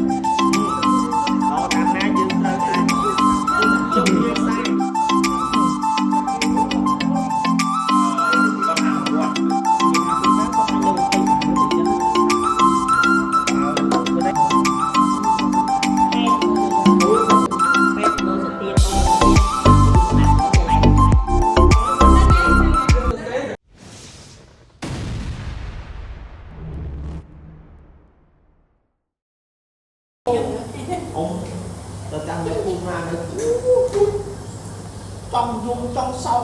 ដល់តាមណាយើងត្រូវតែជុំយើងដែរគាត់អនុវត្ត គាត់អាចនៅ25ទៅចឹង ពេទ្យពេទ្យមើលសទៀតអូស្ដាប់កន្លែង អ៊ំទៅតាមនៅភូមិណានៅចង់យំចង់សោក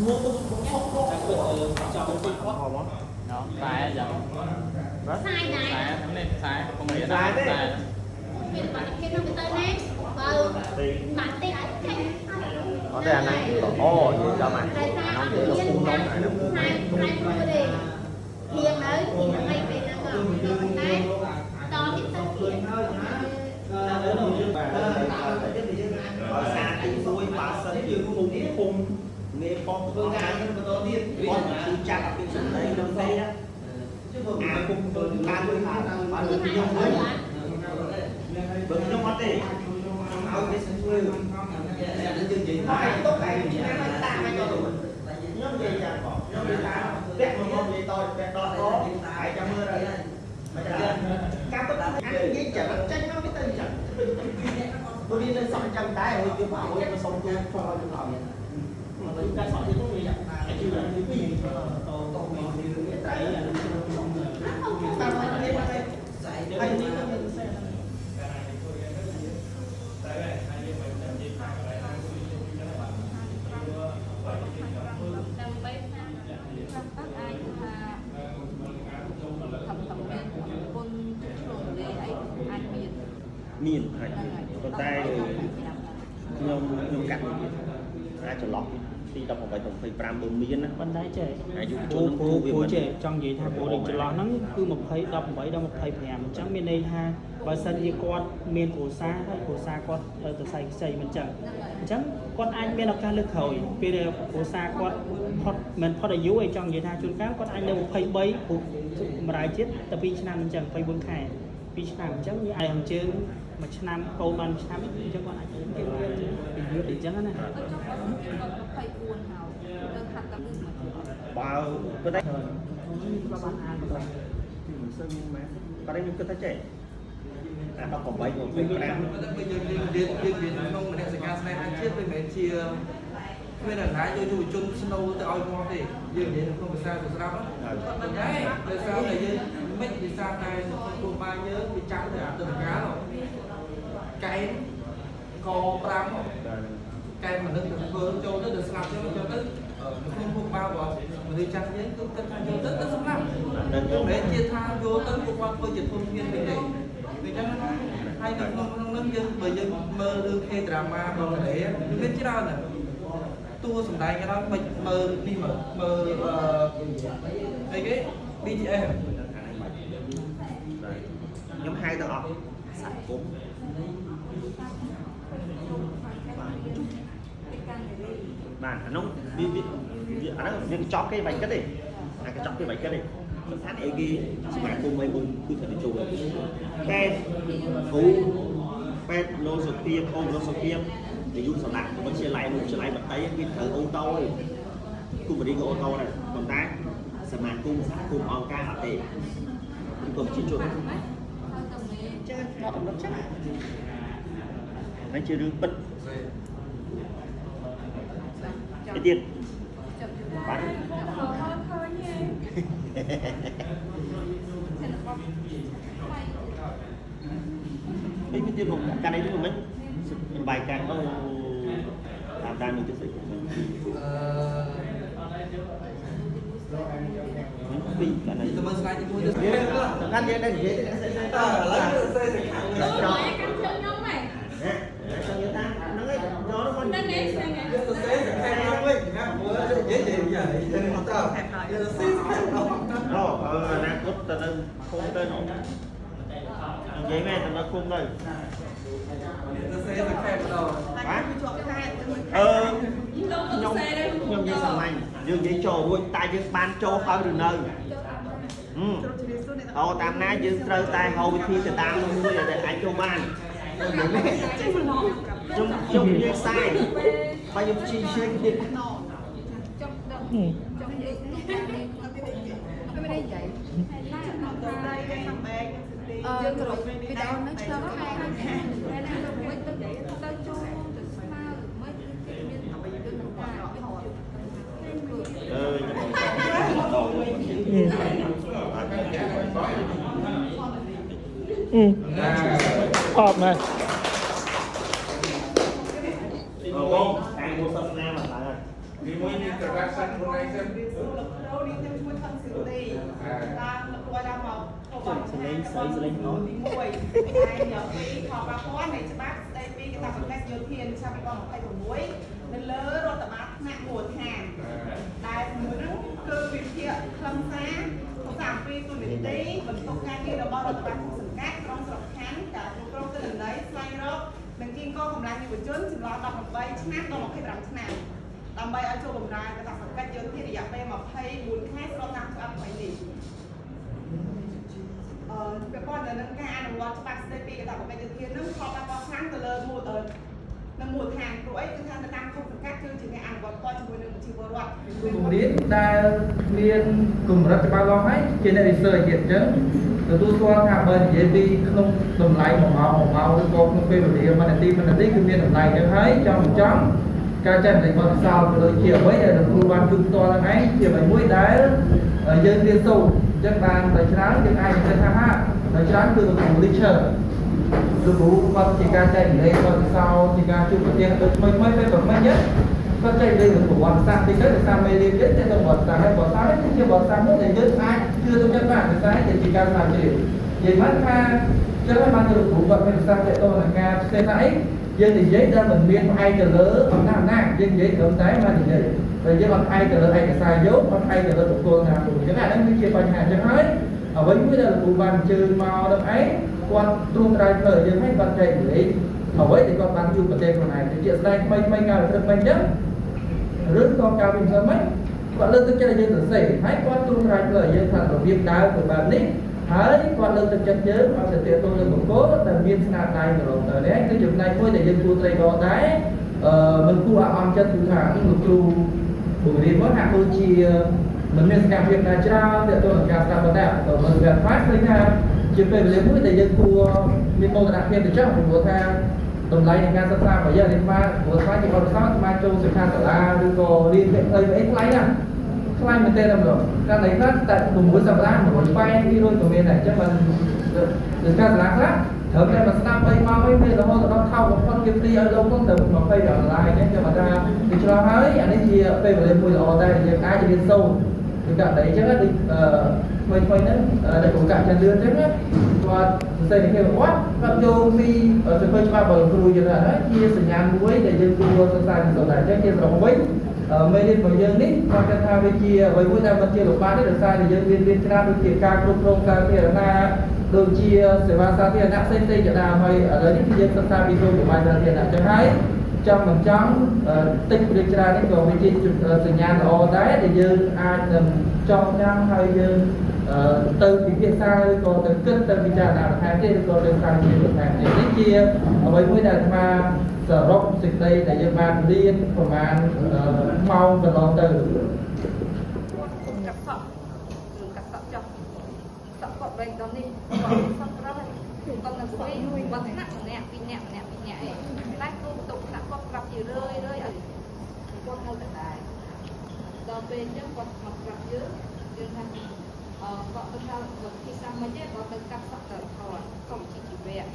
មើលទៅបងឈប់រក ចាំទៅគាត់ ហម ណោះខ្សែយ៉ាង ខ្សែដែរ ខ្សែហ្នឹងនេះខ្សែកុំរៀនណាខ្សែ មានបាត់ភាពនោះទៅណាបើបាត់តិចចេញ អត់ទេអាហ្នឹងល្អនិយាយចំអា តែសារអត់មាន ភូមិនំអាហ្នឹង ខ្សែខ្សែព្រោះទេហៀងនៅហៀងអីពេលហ្នឹងក៏ប៉ុន្តែតទៀតទៅទៀត បើសារទី1បើសិនជាភូមិភូមិមេប៉ុស្តិ៍ធ្វើការបន្តទៀតគាត់គឺចាក់អត់មានសម្ដីនឹងទេណាអាភូមិទៅការជួយថាបើខ្ញុំវិញបើខ្ញុំអត់ទេខ្ញុំឲ្យគេធ្វើយើងនិយាយថាទុកតែឆ្នាំតាមឲ្យទៅខ្ញុំនិយាយចាំបងខ្ញុំនិយាយថាពាក់មកនិយាយតពាក់ដកកហើយចាំមើលហើយមិនការពិតអានិយាយចាំចេញមកវាទៅចាំព្រោះវានៅសក់ចាំដែរហើយវាមកឲ្យមកសុំទូខឲ្យទៅដល់ តែសក់ទៀតទៅវាអាយុទី2តតមកនេះ ត្រូវតាមមកនេះមកហើយនេះក៏មានសេ ដើម្បីថា ខ្លះទៅអាចថាធំធំមានគុណឆ្លងលេអីអាចមាន មានអាចមានប៉ុន្តែខ្ញុំខ្ញុំកាត់មួយទៀតអាចចន្លោះពី18 25បើមានណា ប៉ុន្តែចេះ អាយុ ព្រោះ ជន ព្រោះ វាមិន ព្រោះចេះចង់និយាយថាព្រោះដូចចន្លោះហ្នឹងគឺ20 18ដល់25អញ្ចឹងមានន័យថាបើសិនជាគាត់មានគ្រួសារហើយគ្រួសារគាត់ទៅសៃខ្ចីមិនអញ្ចឹងអញ្ចឹងគាត់អាចមានឱកាសលើកក្រោយពេលដែលគ្រួសារគាត់ផុតមិនផុតអាយុឯងចង់និយាយថាជួនកាលគាត់អាចនៅ23ព្រោះម្ដាយជាតិតែ2ឆ្នាំអញ្ចឹង24ខែ2ឆ្នាំអញ្ចឹងវាអាចអញ្ជើញមួយឆ្នាំកូនបានមួយឆ្នាំអញ្ចឹងគាត់អាចទៅពីយឺតអញ្ចឹងណា ទៅចុះគាត់គាត់24ហើយទៅខាត់ទៅគឺមក បើប៉ុន្តែ បានអានបន្ត មិនសឹងមែនប៉ុន្តែខ្ញុំគិតថាចេះអា18 25 ប៉ុន្តែពេលយើងយើងយើងយើងក្នុងមនសិការស្នេហាជាតិវាមិនមែនជាគ្មានអំណាចយកយុវជនស្នូទៅឲ្យងាប់ទេយើងនិយាយក្នុងភាសាស្រាប់ប៉ុន្តែដោយសារតែយើងមិនដោយសារតែគ្រូបាយើងវាចាំតែអតីតកាលកែនក5កែមនុស្សទៅធ្វើចូលទៅទៅស្លាប់ចូលចូលទៅក្នុងគ្រូបារបស់មនុស្សចាស់យើងគឺគិតថាយកទៅទៅសម្លាប់ នឹង មិនមែនជាថាយកទៅពួកគាត់ធ្វើជាធនធានវិញទេអញ្ចឹងណាហើយនៅក្នុងក្នុងនោះយើងបើយើងមើលរឿង K drama របស់កូរ៉េវាមានច្រើនណាស់តួសម្ដែងក៏ដោយមិនមើលនេះមើលមើលអឺអីគេ BTS ខ្ញុំហៅទាំងអស់សហគមន៍បាទអានោះវាវាអានោះវាកញ្ចប់គេបាច់គិតទេអាកញ្ចប់គេបាច់គិតទេសំខាន់អីគេសមាគមអីមួយគឺត្រូវទៅចូលពេទ្យគ្រូពេទ្យលោសុភាពអូលោសុភាពនាយុសម្រាប់វិទ្យាល័យវិទ្យាល័យបន្តីគេត្រូវអូតូឯងគូបរីក៏អូតូដែរប៉ុន្តែសមាគមសហគមន៍អង្គការអត់ទេគឺក៏ប្រជាជន ហើយទៅមេ ចឹងមកកំណត់ចឹងហ្នឹងជារឿងពិតឯទៀត ចាប់យូរ បាទ ឃើញទេរបស់ អីមានទៀតមកកាន់អីទៀតមិនរបាយការណ៍អូតាមតាមនឹងទៀតស្អី អឺ ពីរកាន់អី ទៅមើល slide ទី1ទៅ សំខាន់យើងតែនិយាយទៅស្អីស្អី តើឥឡូវស្អីសំខាន់ ទៅកាន់ជើងខ្ញុំហ៎ ចង់និយាយតាមហ្នឹងឯងយកទៅមក นั่นเองนั่นเอง យើងសរសេរសង្ខេបមកវិញណាមើលនិយាយនិយាយនិយាយអត់តើយើងសរសេរសង្ខេបមក អូអនាគតទៅនៅឃុំទៅនោះនិយាយមែនទៅនៅឃុំទៅ សរសេរសង្ខេបម្ដង បាទអឺ លោក ខ្ញុំ សេដែរ ខ្ញុំនិយាយសាមញ្ញយើងនិយាយចូលរួចតែយើងបានចូលហើយឬនៅ អូតាមណាយើងត្រូវតែហៅវិធីទៅតាមនោះមួយដែលអាចចូលបានខ្ញុំខ្ញុំនិយាយខ្សែបើខ្ញុំជីជើងទៀត ចង់ដឹងចង់លើកក្នុងការនេះ មិនได้និយាយ យើងក្រុមវីដេអូនឹងឆ្លងខែហ្នឹងមិនទៅទៅចូលទៅស្មើមិនគឺគេមានដូចថា អឺ អបណាស់ បងតាមមួយសាសនាមកឡើង ទីមួយនេះប្រកាសសិនខ្លួនឯងសិន លោកគ្រូនេះខ្ញុំជួយថនសិលីតាមលោកគ្រូឲ្យមក សលេងស្រីសលេងអូ ទី1ឯងយកពីខប៉ពាល់នៃច្បាប់ស្តីពីកាតព្វកិច្ចយោធាឆ្នាំ2026នៅលើរដ្ឋបាលថ្នាក់មូលដ្ឋានដែលមួយនោះគឺវិភាគខ្លឹមសារ32ទូនីតិបន្ទុកការងាររបស់រដ្ឋបាលសង្កាត់ក្រុងស្រុកខណ្ឌការគ្រប់គ្រងទិន្នន័យស្វែងរកនិងគៀងគរកម្លាំងយុវជនចន្លោះ18ឆ្នាំដល់25ឆ្នាំដើម្បីឲ្យចូលបម្រើកាតព្វកិច្ចយោធារយៈពេល24ខែស្របតាមច្បាប់ថ្មីនេះអឺពាក់ព័ន្ធទៅនឹងការអនុវត្តច្បាប់ស្តីពីកាតព្វកិច្ចយោធានឹងផលប៉ះពាល់ខ្លាំងទៅលើមូលនៅមូលដ្ឋានព្រោះអីគឺថានៅតាមឃុំសង្កាត់គឺជាអ្នកអនុវត្តផ្ទាល់ជាមួយនឹងប្រជាពលរដ្ឋ បង្រៀនដែលមានកម្រិតច្បាស់លាស់ហើយជាអ្នក research ទៀតអញ្ចឹងទទួលស្គាល់ថាបើនិយាយពីក្នុងតម្លៃ1ម៉ោង1ម៉ោងឬក៏ក្នុងពេលវេលា1នាទី1នាទីគឺមានតម្លៃអញ្ចឹងហើយចង់ចង់ការចែករំលែកបទពិសោធន៍ក៏ដូចជាអ្វីដែលលោកគ្រូបានជួបផ្ទាល់ហ្នឹងឯងជាអ្វីមួយដែលយើងរៀនសូត្រអញ្ចឹងបានតែច្រើនយើងអាចនិយាយថាហាដោយច្រើនគឺលោកគ្រូ lecture លោកគ្រូគាត់ជាការចែករំលែកបទពិសោធន៍ជាការជួបប្រទះដូចថ្មីថ្មីពេលប្រហែលចឹងគាត់ចែករំលែករឿងប្រវត្តិសាស្ត្រតិចទៅដោយសារមេរៀនយើងតែប្រវត្តិសាស្ត្រហើយប្រវត្តិសាស្ត្រនេះគឺជាប្រវត្តិសាស្ត្រមួយដែលយើងអាចជឿទុកចិត្តបានដោយសារជាការស្រាវជ្រាវនិយាយមកថាចឹងហើយបានលោកគ្រូគាត់មានប្រសាសន៍ទាក់ទងនឹងការផ្សេងថាអីយើងនិយាយដែលមិនមានផ្អែកទៅលើអំណាចណាយើងនិយាយត្រឹមតែមកនិយាយតែយើងអត់ផ្អែកទៅលើឯកសារយកអត់ផ្អែកទៅលើបុគ្គលណាមួយចឹងអាហ្នឹងវាជាបញ្ហាចឹងហើយអ្វីមួយដែលលោកគ្រូបានអញ្ជើញមកដល់ឯងគាត់ទ្រូងត្រៃផ្លូវយើងឲ្យគាត់ចែករំលែកអ្វីដែលគាត់បានជួបប្រទះខ្លួនឯងទៅជាស្ដែងថ្មីថ្មីកាលព្រឹកមិញចឹងឬក៏កាលពីម្សិលមិញគាត់លើកទឹកចិត្តឲ្យយើងសរសេរហើយគាត់ទ្រូងត្រៃផ្លូវយើងថារបៀបដើរទៅបែបនេះហើយគាត់លើកទឹកចិត្តយើងឲ្យទៅទាក់ទងនឹងបុគ្គលដែលមានស្នាដៃទៅទៅនេះគឺជាផ្នែកមួយដែលយើងគួរត្រេកអរដែរអឺមិនគួរអអន់ចិត្តគឺថាលោកគ្រូបង្រៀនមកហាក់ដូចជាមិនមានសកម្មភាពណាច្រើនទាក់ទងនឹងការស្ដាប់ប៉ុន្តែបើមើលវាខ្លះឃើញថាជាពេលវេលាមួយដែលយើងគួរមានមោទនភាពទៅចុះព្រោះថាតម្លៃនៃការសិក្សារបស់យើងនេះមកព្រោះថ្លៃជាបទពិសោធន៍មកចូលសិក្ខាសាលាឬក៏រៀនផ្លូវអីថ្លៃណាស់ថ្លៃមែនទេដល់ម្ដងកាលណីខ្លះតែ6សប្តាហ៍180 200ក៏មានដែរអញ្ចឹងបានសិក្ខាសាលាខ្លះត្រូវតែមកស្ដាប់3ម៉ោងឯងមានរហូតដល់ថោកបំផុតគេព្រីឲ្យលោកហ្នឹងទៅ20ដុល្លារអញ្ចឹងខ្ញុំថាវាឆ្លោះហើយអានេះជាពេលវេលាមួយល្អដែរយើងអាចរៀនសូត្រឬក៏អីចឹងដូចថ្មីថ្មីហ្នឹងដែលគ្រូកាក់ចានលឿនចឹងគាត់សរសេរនិយាយគាត់គាត់យកពីសភៅច្បាប់របស់គ្រូយើងហ្នឹងជាសញ្ញាមួយដែលយើងគួរសិក្សាពីសូត្រដែរអញ្ចឹងជាសរុបវិញមេរៀនរបស់យើងនេះគាត់គិតថាវាជាអ្វីមួយដែលមិនជាលំបាកទេដោយសារតែយើងមានរៀនច្រើនដូចជាការគ្រប់គ្រងសាធារណៈដូចជាសេវាសាធារណៈផ្សេងៗជាដើមហើយឥឡូវនេះគឺយើងសិក្សាពីគោលនយោបាយសាធារណៈចឹងហើយចង់មិនចង់តិចឬច្រើននេះក៏វាជាសញ្ញាល្អដែរដែលយើងអាចនឹងចង់ញ៉ាំហើយយើងទៅពិភាក្សាឬក៏ទៅគិតទៅពិចារណាបន្ថែមទៀតឬក៏ទៅស្រាវជ្រាវបន្ថែមទៀតនេះជាអ្វីមួយដែលអាត្មាសរុបសេចក្តីដែលយើងបានរៀនប្រហែលម៉ោងកន្លងទៅ កាត់សក់ឬកាត់សក់ចុះសក់គាត់វិញដល់នេះគាត់សក់ក្រោយគាត់នៅស្វីគាត់ថ្នាក់ម្នាក់ពីរនាក់ម្នាក់ពីរនាក់ឯងតែគ្រូបន្ទប់ថ្នាក់គាត់ប្រាប់ជារឿយរឿយឲ្យគាត់នៅដដែលដល់ពេលអញ្ចឹងគាត់មកប្រាប់យើងយើងថាគាត់ទៅថាវិធីសាស្ត្រមិនទេគាត់ទៅកាត់សក់ទៅថតកុំជីជីវៈ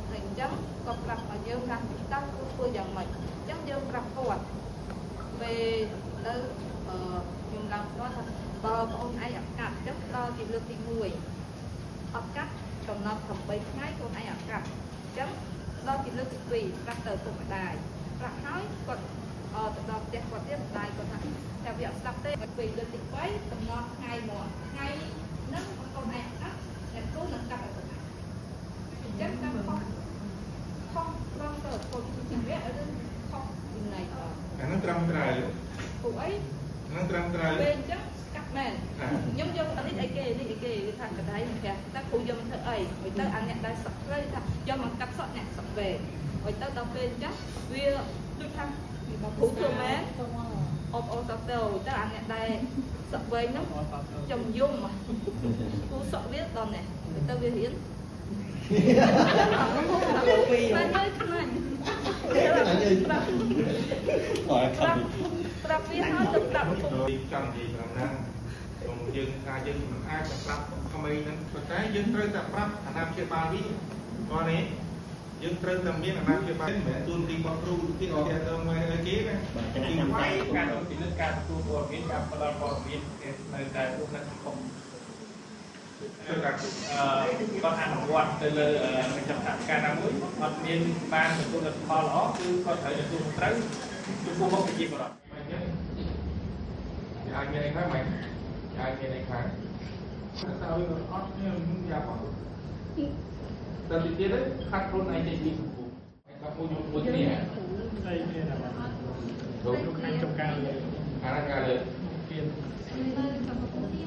ហើយអញ្ចឹងគាត់ប្រាប់ឲ្យយើងថាតើគួរធ្វើយ៉ាងម៉េចអញ្ចឹងយើងប្រាប់គាត់ពេលទៅខ្ញុំឡើងស្គាល់ថាបើបងអូនឯងអត់កាត់អញ្ចឹងដល់ជាលើកទី1អត់កាត់កំណត់8ថ្ងៃខ្លួនឯងអត់កាត់អញ្ចឹងដល់ជាលើកទី2ប្រាប់ទៅពុកម្ដាយប្រាប់ហើយគាត់ទៅដល់ផ្ទះគាត់ទៀតម្ដាយគាត់ថាតែវាអត់ស្ដាប់ទេពេលលើកទី3កំណត់ថ្ងៃមកថ្ងៃហ្នឹងបងអូនឯងអត់កាត់អ្នកគ្រូនឹងកាត់ឲ្យគាត់អញ្ចឹងតាមខុសខុសត្រង់ទៅពលជីវៈឬខុសវិន័យ អាហ្នឹងត្រឹមត្រូវ ពួកអី ហ្នឹងត្រឹមត្រូវ ពេលអញ្ចឹងកាត់មែនខ្ញុំយកអានេះអីគេនេះអីគេ ពេកហើយទៅដល់ពេលចាស់វាដូចថាគ្រូធ្វើមែនអបអរសាទរទៅអាអ្នកដែលសក់វែងហ្នឹងចំយំគ្រូសក់វាដល់នេះទៅវារៀនបានហើយខ្លាញ់ អរខំ ប្រាប់វាហើយទៅប្រាប់ពុក ចង់និយាយត្រង់ហ្នឹងក្នុងយើងថាយើងមិនអាចទៅប្រាប់ក្មេងហ្នឹងប៉ុន្តែយើងត្រូវតែប្រាប់អាណាព្យាបាលវាគាត់នេះយើងត្រូវតែមានអាណាព្យាបាលមិនមែនទូនទីរបស់គ្រូទីអត់ទៅមកអីគេណា បាទចំណាំតាម ការពិនិត្យការទទួលព័ត៌មានការផ្ដល់ព័ត៌មាននៅតែរស់នៅសង្គមគឺការគាត់អនុវត្តទៅលើចំណាត់ការណាមួយអត់មានបានទទួលលទ្ធផលល្អគឺគាត់ត្រូវទទួលត្រូវចំពោះមុខប្រជាពលរដ្ឋ អញ្ចឹងអាចមានអីខ្លះមិនអាចមានអីខ្លះតែឲ្យអត់ខ្ញុំយ៉ាប់អត់តែទីទៀតខាត់ខ្លួនឯងចេញពីសង្គមហើយគាត់មួយមួយគ្នា អីមានអានោះខាងចំការលើ អាហ្នឹងការលើ ទៀត នៅកម្ពុជា